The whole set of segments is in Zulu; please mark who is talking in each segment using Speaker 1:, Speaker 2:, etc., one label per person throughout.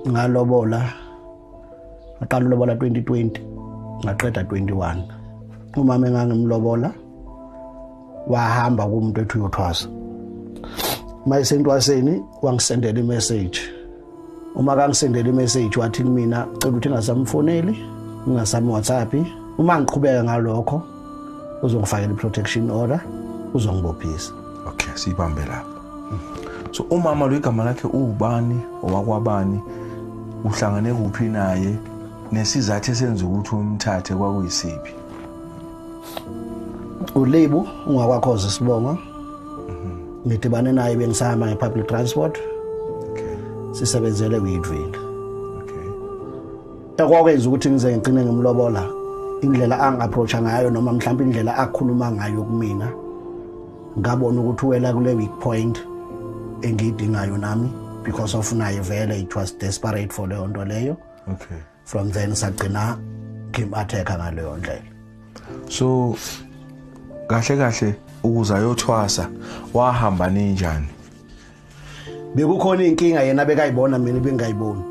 Speaker 1: Ngalobola, ngaqala ulobola 2020, ngaqeda 21. Umama engangimlobola wahamba kumuntu ethi uyothwasa. Mayisentwaseni wangisendela imessage. Uma kangisendela imessage wathi mina cela ukuthi ngingasamfoneli, ngingasami WhatsApp. Uma ngiqhubeka ngalokho uzongifakela i-protection order, uzongibophisa.
Speaker 2: Okay, siyibambe lapho. So umama lo igama lakhe uwubani, owakwabani, uhlangane kuphi naye, nesizathu esenza ukuthi umthathe kwakuyisiphi?
Speaker 1: Ulibu ungakwakhoza isibongo. Ngidibane naye bengisahamba nge-public transport. Sisebenzele kuyidvile. Ekwakwenza ukuthi ngize ngigcine ngimlobola indlela angi-approacha ngayo noma mhlawumbe indlela akhuluma ngayo kumina, ngabona ukuthi wela kule weak point engiyidingayo nami, because of naye vele it was desperate for leyo nto leyo. From then sagcina ngim-attack-a ngaleyo ndlela.
Speaker 2: So kahle kahle ukuze ayothwasa wahamba ninjani?
Speaker 1: Bekukhona inkinga yena bekayibona, mina bengayiboni.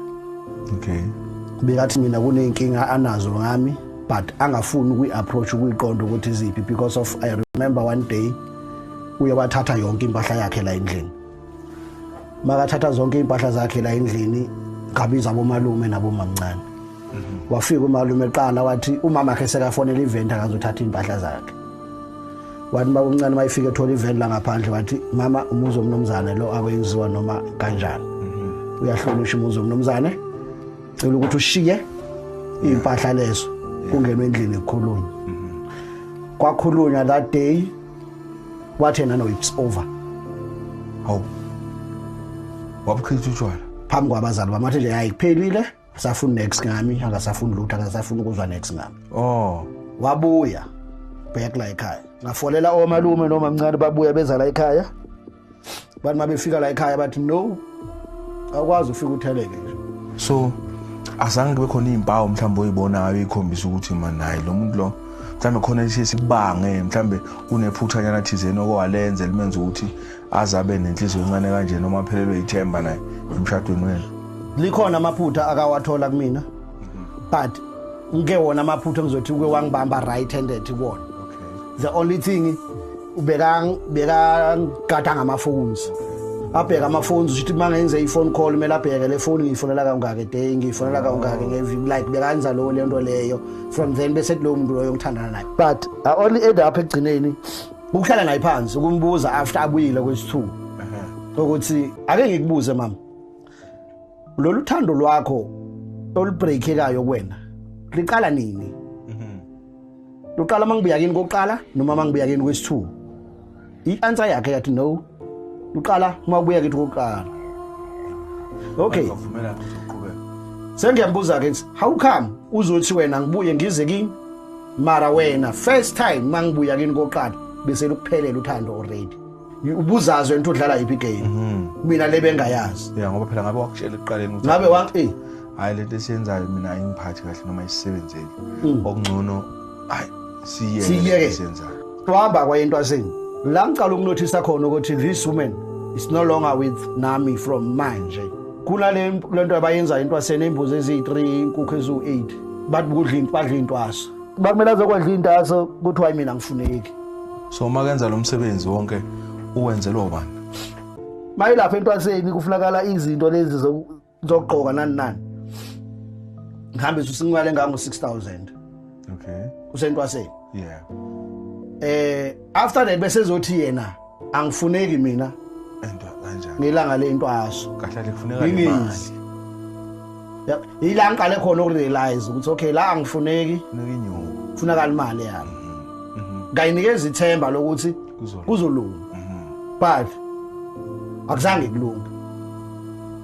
Speaker 1: Bekathi mina kuneyinkinga anazo ngami, but angafuni ukuyi-approach, ukuyiqonda ukuthi iziphi, because of I remember one day uye wathatha yonke impahla yakhe la endlini. Makathatha zonke impahla zakhe la endlini, ngabiza abomalume nabomamncane. Wafika umalume eqala wathi umama wakhe sekafonela i-vendor akazothatha impahla zakhe. Wathi baba omncane mayifika ethola i-vendor la ngaphandle, wathi mama, umuzi womnumzane lo, akwenziwa noma kanjani, uyahlonishwa umuzi womnumzane, cela ukuthi ushiye impahla lezo kungenwe endlini kukhulunywa. Kwakhulunywa that day, wathi yena no, it's over.
Speaker 2: Hawu, wabuchitha utshwala?
Speaker 1: Phambi kwabazali bami wathi nje hayi, kuphelile, asafuni next ngami, akasafuni lutho, akasafuni ukuzwa next ngami. Wabuya back la ekhaya, ngafolela omalume nomamncane, babuya beza la ekhaya. Bathi mabefika la ekhaya bathi no, awukwazi ufika utheleke nje.
Speaker 2: So azange kube khona iy'mpawu mhlawumbe oyibonayo ikhombisa ukuthi man, hayi, lo muntu lo mhlawumbe khona esisibange, mhlawumbe kunephuthanyana thizeni okwalenze limenza ukuthi aze abe nenhliziyo encane kanje noma aphelelwe ithemba naye emshadweni wenu?
Speaker 1: Likhona amaphutha akawathola kumina, but ngike wona amaphutha engizothi uke wangibamba right handed kuwona. The only thing, ubeka bekagada ngama-phones, abheka ama-phones ukuthi uma ngenze i-phone call kumele abheke le phone ngiyifonela kangaki a day, ngiyifonela kangaki ngeviki, like bekanza lo le nto leyo. From then bese kulowo muntu loyo ngithandana naye, but I only end up ekugcineni ukuhlala naye phansi ukumbuza after abuyile kwesi-two ukuthi ake ngikubuze mama, lolu thando lwakho olubreakekayo kuwena liqala nini? Luqala mangibuya kini kokuqala noma mangibuya kini kwesi-two? I-answer yakhe yathi no, luqala uma ubuya kithi kokuqala. Okay.
Speaker 2: Ngavumela ukuthi uqhubeke.
Speaker 1: Sengiyambuza-ke ngithi how come uzothi wena ngibuye ngize kini, mara wena first time mangibuya kini kokuqala bese lukuphelela uthando already? Ubuzazi wena ukuthi udlala yiphi igame, mina le bengayazi.
Speaker 2: Ya, ngoba phela ngabe wakutshela ekuqaleni ukuthi
Speaker 1: ngabe wa
Speaker 2: hayi, lento esiyenzayo mina ayingiphathi kahle noma ayisebenzeli, okungcono hayi, siyeke.
Speaker 1: Siyeke.
Speaker 2: Lento esiyenzayo.
Speaker 1: Wahamba kwayentwaseni la ngicala ukunothisa khona ukuthi this woman is no longer with nami from manje. Kunale lento abayenzayo entwaseni, imbuzi eziyi-3, inkukhu eziwu-8, bathi kudla into, badla intwaso, bakumele azokwadla intaso, kuthiwa mina ngifuneki.
Speaker 2: So uma kenza lo msebenzi wonke uwenzelwa ubani?
Speaker 1: Mayilapha entwaseni kufunakala izinto lezi zokugqoka nani nani, ngihambe usincwale ngango-6000. Usentwaseni. After that bese ezothi yena angifuneki mina
Speaker 2: Into kanjani?
Speaker 1: Ngelanga lentwaso.
Speaker 2: Kahle kahle kufuneka le mali.
Speaker 1: Ngingizi. Ya, yila ngiqale khona ukurealize ukuthi okay, la angifuneki.
Speaker 2: Kufuneka inyuku.
Speaker 1: Kufunakala imali yami. Ngayinikeza ithemba lokuthi
Speaker 2: Kuzolunga.
Speaker 1: Kuzolunga, but akuzange kulunge.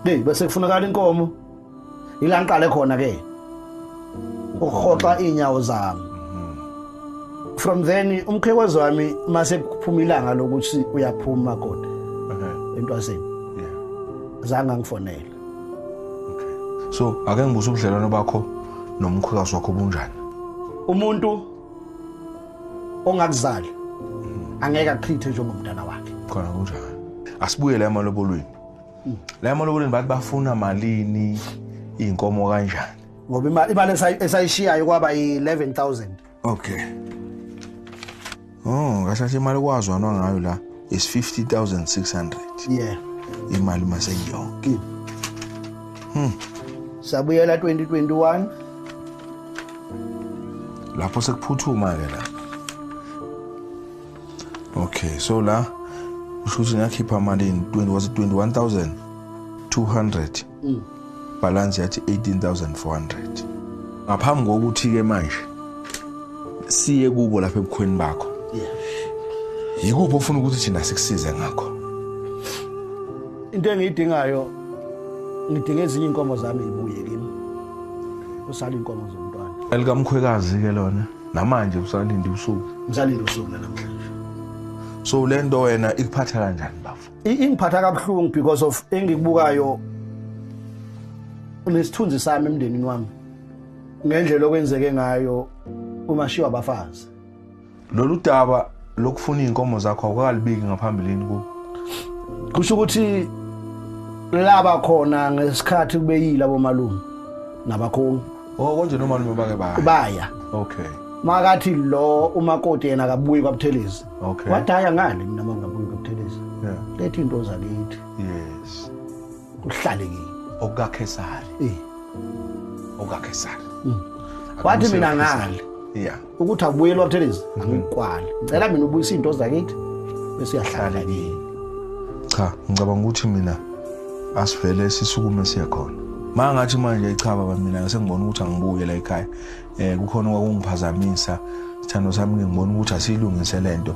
Speaker 1: Hey, bese kufunakala inkomo. Ila ngiqale khona ke ukuhoxa inyawo zami. From then umkhwekazi wami mase kuphuma ilanga lokuthi uyaphuma makoti entwaseni, zange angifonele.
Speaker 2: Okay, so ake ngibuze, ubudlelwano bakho nomkhwekazi wakho bunjani?
Speaker 1: Umuntu ongakuzali angeke akuchithe njengomntana wakhe.
Speaker 2: Khona kunjani. Asibuye la emalobolweni. La emalobolweni bathi bafuna malini? Inkomo kanjani?
Speaker 1: Ngoba imali esayishiyayo kwaba i-11,000.
Speaker 2: Okay. Oh, kashathi imali kwazwanwa ngayo la is 50,600.
Speaker 1: Yeah.
Speaker 2: Imali maseyonke.
Speaker 1: Sabuyela 2021.
Speaker 2: Lapho sekuphuthuma ke la. Okay, so la usho ukuthi ngakhipha malini? 20 was it 21,200? Balance yathi 18,400. Ngaphambi kokuthi ke manje siye kubo lapha ebukhweni bakho.
Speaker 1: Yeah.
Speaker 2: Yikuphi ofuna ukuthi thina sikusize ngakho?
Speaker 1: Into engiyidingayo, ngidinga ezinye inkomo zami ibuye kimi. Kusala inkomo zomntwana.
Speaker 2: Elikamkhwekazi ke lona namanje usalinde usuku.
Speaker 1: Ngisalinde usuku namhlanje.
Speaker 2: So lento wena ikuphatha kanjani bafo?
Speaker 1: Ingiphatha kabuhlungu because of engikubukayo unesithunzi sami emndenini wami. Ngendlela okwenzeke ngayo uma shiwa abafazi.
Speaker 2: Lolu daba lokufuna inkomo zakho awukalibiki ngaphambilini kubo.
Speaker 1: Kusho ukuthi laba khona ngesikhathi kubeyila bomalume nabakhongi.
Speaker 2: Oh, konje nomalume bake baya.
Speaker 1: Baya.
Speaker 2: Okay.
Speaker 1: Makathi lo umakoti yena akabuyi kwaButhelezi.
Speaker 2: Okay.
Speaker 1: Wadaya ngale mina mangabuyi kwaButhelezi.
Speaker 2: Yeah.
Speaker 1: Lethe into zakithi.
Speaker 2: Yes.
Speaker 1: Kuhlale kimi.
Speaker 2: OkaKhesari.
Speaker 1: Eh.
Speaker 2: OkaKhesari.
Speaker 1: Wathi mina ngale.
Speaker 2: Yeah.
Speaker 1: Ukuthi abuyele kwaButhelezi angikwali. Ngicela mina ubuyise into zakithi bese uyahlala kimi.
Speaker 2: Cha, ngicabanga ukuthi mina asivele sisukume siye khona. Mangathi manje cha baba mina sengibona ukuthi angibuye la ekhaya. Kukhona okwakungiphazamisa. Sithando sami ngibona ukuthi asilungise lento.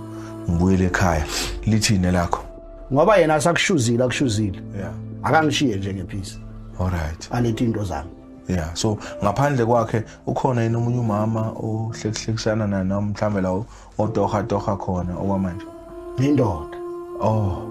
Speaker 2: Ngibuyele ekhaya. Lithini lakho?
Speaker 1: Ngoba yena asakushuzile akushuzile.
Speaker 2: Yeah.
Speaker 1: Akangishiye nje ngephisi.
Speaker 2: All right.
Speaker 1: Alethe into zami.
Speaker 2: Yeah, so ngaphandle kwakhe ukhona yini omunye umama ohlekuhlekisana naye noma mhlambe la odoha doha khona okwamanje?
Speaker 1: Indoda.
Speaker 2: Oh.